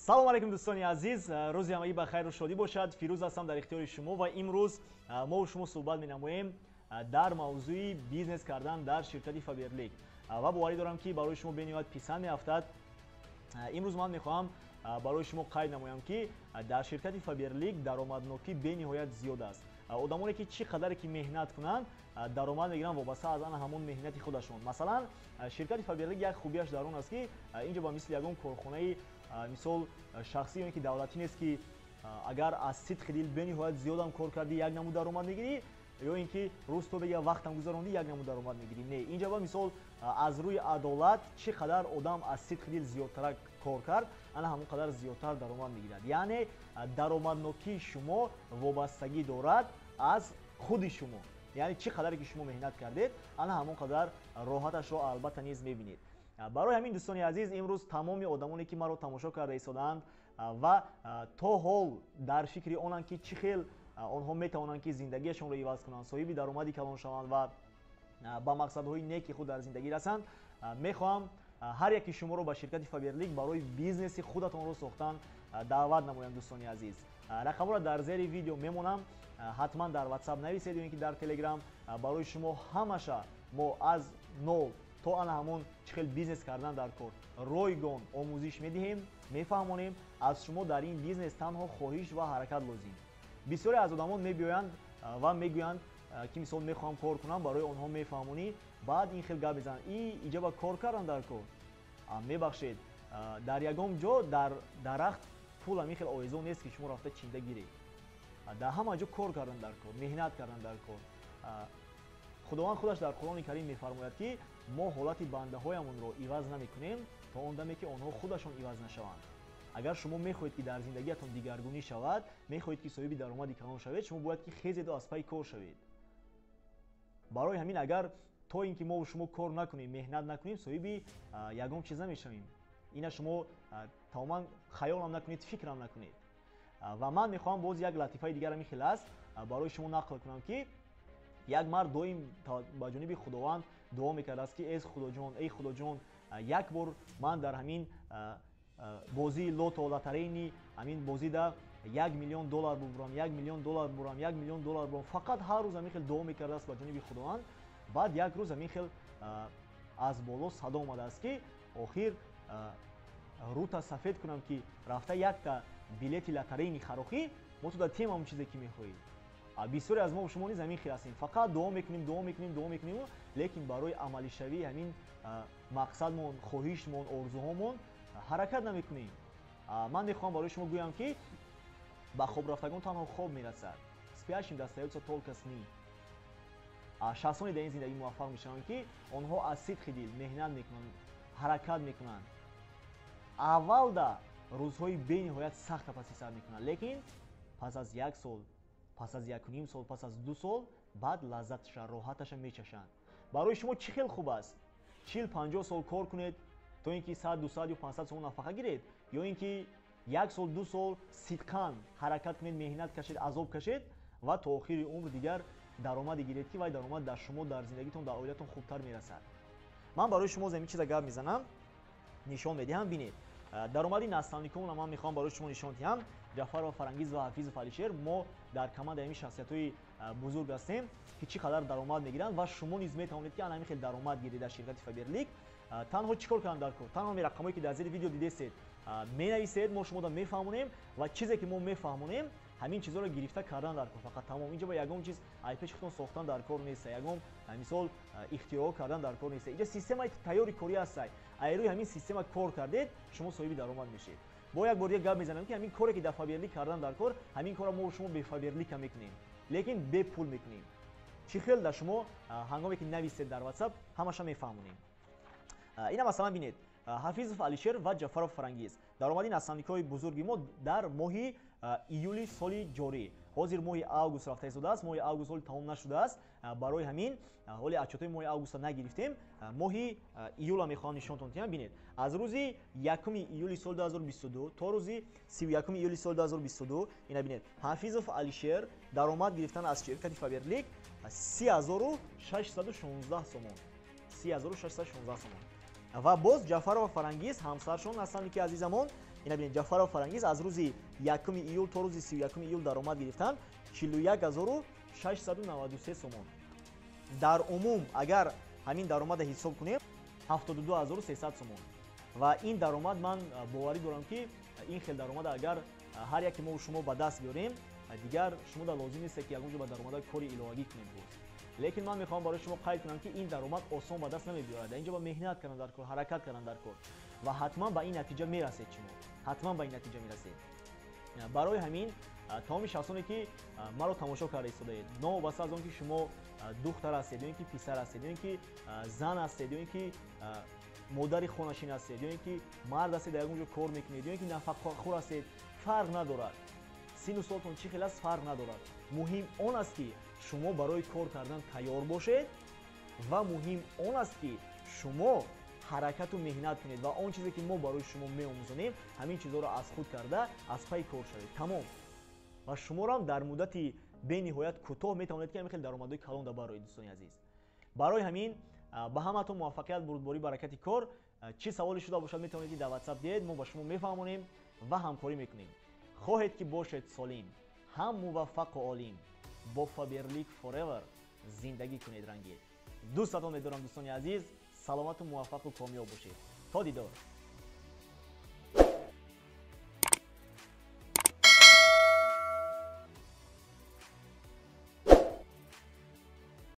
Салом алейкум, дӯстони азиз, рӯзи ҳамагӣ ба хайру шодӣ бошад. Фирӯз ҳастам дар ихтиёри шумо ва имрӯз мову шумо суҳбат менамоем дар мавзӯи бизнес кардан дар ширкати Фаберлик ва боварӣ дорам, ки барои шумо бениҳоят писанд меафтад. Имрӯз ман мехоҳам барои шумо қайд намоям, ки дар ширкати Фаберлик даромаднокӣ бениҳоят зиёд аст. Одамоне, ки чӣ қадаре ки меҳнат кунанд, даромад мегиранд вобаста аз ана ҳамон меҳнати худашон. Масалан, ширкати Фаберлик як хубиаш дар он аст, ки инҷо ба мисли ягон корхонаи, мисол, шахсӣ ё ки давлатӣ нест, ки агар аз сидқи дил бениҳоят зиёдам кор кардӣ, як намуд даромад мегирӣ, ё ин ки рӯз то бега вақтам гузарондӣ, як намуд даромад мегирӣ. Не, инҷа ба мисол аз рӯи адолат чӣ қадар одам аз сидқи дил зиёдтарак кор кард, ана ҳамон қадар зиёдтар даромад мегирад. Яъне даромаднокии шумо вобастагӣ дорад аз худи шумо, яъне чӣ қадаре ки шумо меҳнат кардед, ана ҳамон қадар роҳаташро албатта низ мебинед. Барои ҳамин, дӯстони азиз, имрӯз тамоми одамоне, ки маро тамошо карда истодаанд ва то ҳол дар фикри онанд, ки чӣ хел онҳо метавонанд, ки зиндагиашонро иваз кунанд, соҳиби даромади калон шаванд ва ба мақсадҳои неки худ дар зиндагӣ расанд, мехоҳам ҳар яки шуморо ба ширкати Фаберлик барои бизнеси худатонро сохтан даъват намоям. Дӯстони азиз, рақамҳоро дар зери видео мемонам, ҳатман дар WhatsApp нависед ё ин ки дар Telegram. Барои шумо ҳамаша мо аз нол то ана ҳамон чӣ хел бизнес кардан дар кор ройгон омӯзиш медиҳем, мефаҳмонем. Аз шумо дар ин бизнес танҳо хоҳиш ва ҳаракат лозим. Бисёре аз одамон мебиёянд ва мегӯянд, ки мисол мехоҳам кор кунам. Барои онҳо мефаҳмонӣ, баъд ин хел гап мезананд: и иҷоба кор кардан дар кор. Мебахшед, дар ягон ҷо дар дарахт пул ҳамин хел овезон нест, ки шумо рафта чинда гиред. Дар ҳама ҷо кор кардан дар кор, меҳнат кардан дар кор. Худованд худаш дар Қуръони Карим мефармояд, ки мо ҳолати бандаҳоямонро иваз намекунем то он даме, ки онҳо худашон иваз нашаванд. Агар шумо мехоҳед, ки дар зиндагиатон дигаргунӣ шавад, мехоҳед, ки соҳиби даромади калон шавед, шумо бояд ки хезеду аз пайи кор шавед. Барои ҳамин, агар то ин ки мову шумо кор накунем, меҳнат накунем, соҳиби ягон чиз намешавем. Ина шумо тамоман хаёлам накунед, фикрам накунед. Ва ман мехоҳам боз як латифаи дигар ҳамин хел аст барои шумо нақл кунам, ки як мард доим ба ҷониби Худованд дуо мекардааст, ки эй Худоҷон, эй Худоҷон, як бор ман дар ҳамин бозии лото, лотарейни ҳамин бозида 1 миллион доллар бубурам, 1 миллион доллар бурам, 1 миллион доллар бурам. Фақат ҳар рӯз ҳамин хел дуо мекардааст ба ҷониби Худованд. Баъд як рӯз ҳамин хел аз боло садо омадааст, ки охир рута сафед кунам, ки рафта якта билети лотарейни харохӣ, мо ту дар тем ҳамон чизе, ки мехоҳӣ. Бисёре аз мо шумо низ ҳамин хел ҳастем: фақат дуо мекунем, дуо мекунем, дуо мекунем, лекин барои амалишавии ҳамин мақсадмон, хоҳишмон, орзуҳомон ҳаракат намекунем. Ман мехоҳам барои шумо гӯям, ки ба хобрафтагон танҳо хоб мерасад. Спящим достаются только сны. Шахсоне дар ин зиндагӣ муваффақ мешаванд, ки онҳо аз сидқи дил меҳнат мекунанд, ҳаракат мекунанд. Аввалда рӯзҳои бениҳоят сахта паси сар мекунанд, лекин пас аз як сол, пас аз 1,5 сол, пас аз 2 сол баъд лаззаташа, роҳаташа мечашанд. Барои шумо чӣ хел хуб аст: 40-50 сол кор кунед, то ин ки 100, 200 ё 500 сомон нафақа гиред, ё ин ки як сол, 2 сол сидқан ҳаракат кунед, меҳнат кашед, азоб кашед ва то охири умр дигар даромаде гиред, ки вай даромад дар шумо, дар зиндагитон, дар оилатон хубтар мерасад? Ман барои шумо ҳамин чиза гап мезанам, нишон медиҳам. Бинед, даромади наставниконро ман мехоҳам барои шумо нишон диҳам: Ҷафарова Фарангиз ва Ҳафизов Алишер. Мо дар командаи ҳамин шахсиятҳои бузург ҳастем, ки чӣ қадар даромад мегиранд, ва шумо низ метавонед, ки ана ҳамин хел даромад гиред дар ширкати Фаберлик. Танҳо чӣ кор кардам дар кор? Танҳо ҳамин рақамҳое, ки дар зери видео дидесед, менависед, мо шумода мефаҳмонем ва чизе, ки мо мефаҳмонем, ҳамин чизҳоро гирифта кардан дар кор, фақат тамом. Инҷо ба ягон чиз ай пеши худтон сохтан дар кор нест, ягон, мисол, ихтироъ кардан дар кор нест. Инҷа системаи тайёри корӣ ҳастай. Ай рӯи ҳамин система кор кардед, шумо соҳиби даромад мешед. Бо як бор дига гап мезанам, ки ҳамин коре, ки дар Фаберлик кардан дар кор, ҳамин корро мо шумо бе Фаберлика мекунем, лекин бепул мекунем. Чӣ хел? Дар шумо ҳангоме ки нависед дар WhatsApp, ҳамаша мефаҳмонем. Ина масалан бинед: Ҳафизов Алишер ва Ҷафаров Фарангиз, даромади наставникҳои бузурги мо дар моҳи июли соли ҷорӣ. Ҳозир моҳи август рафта истодааст, моҳи август ҳоли тамом нашудааст, барои ҳамин ҳоли отчётҳои моҳи августа нагирифтем. Моҳи июла мехоҳам нишонтон диҳам. Бинед, аз рӯзи 1 июли соли 2022 то рӯзи 31 июли соли 2022. Ина бинед, Ҳафизов Алишер даромад гирифтан аз ширкати Фаберлик 30 616 сомон, 30 616 сомон. Ва боз Ҷафарова Фарангиз, ҳамсаршон, наставники азизамон, Ина бинед, Ҷафаров Фарангиз аз рӯзи 1 июл то рӯзи 31 июл даромад гирифтанд 41693 сомон. Дар умум агар ҳамин даромада ҳисоб кунем, 72300 сомон. Ва ин даромад, ман боварӣ дорам, ки ин хел даромада агар ҳар яке мо шумо ба даст биёрем, дигар шумо дар лозим нест, ки ягон ҷо ба даромада кори иловагӣ кунед боз. Лекин ман мехоҳам барои шумо қайд кунам, ки ин даромад осон ба даст намебиёрад. Инҷо ба меҳнат кардан дар кор, ҳаракат кардан дар кор ва ҳатман ба ин натиҷа мерасед. Шумо ҳатман ба ин натиҷа мерасед. Барои ҳамин тамоми шахсоне, ки маро тамошо карда истодаед, новобаста аз он ки шумо духтар ҳастед ё ин ки писар ҳастед, ё ин ки зан ҳастед, ё ин ки модари хонашин ҳастед, ё ин ки мард ҳастед, дар ягон ҷо кор мекунед, ё ин ки нафақахӯр ҳастед, фарқ надорад, сину солтон чӣ хел аст, фарқ надорад. Муҳим он аст, ки шумо барои кор кардан тайёр бошед, ва муҳим он аст, ки шумо ҳаракату меҳнат кунед ва он чизе, ки мо барои шумо меомӯзонем, ҳамин чизҳоро аз худ карда, аз пайи кор шавед, тамом. Ва шуморо дар муддати бениҳоят кӯтоҳ метавонед, ки ҳамин хел даромадҳои калон да бароед, дӯстони азиз. Барои ҳамин ба ҳаматон муваффақият, бурдборӣ, баракати кор. Чӣ саволе шуда бошад, метавонед, ки дар WhatsApp диҳед, мо ба шумо мефаҳмонем ва ҳамкорӣ мекунем. Хоҳед, ки бошед солим, ҳам муваффақу олим, бо Фаберлик Forever зиндагӣ кунед рангин. Дӯстатон медорам, дӯстони азиз, саломату муваффақу комёб бошед. То дидор.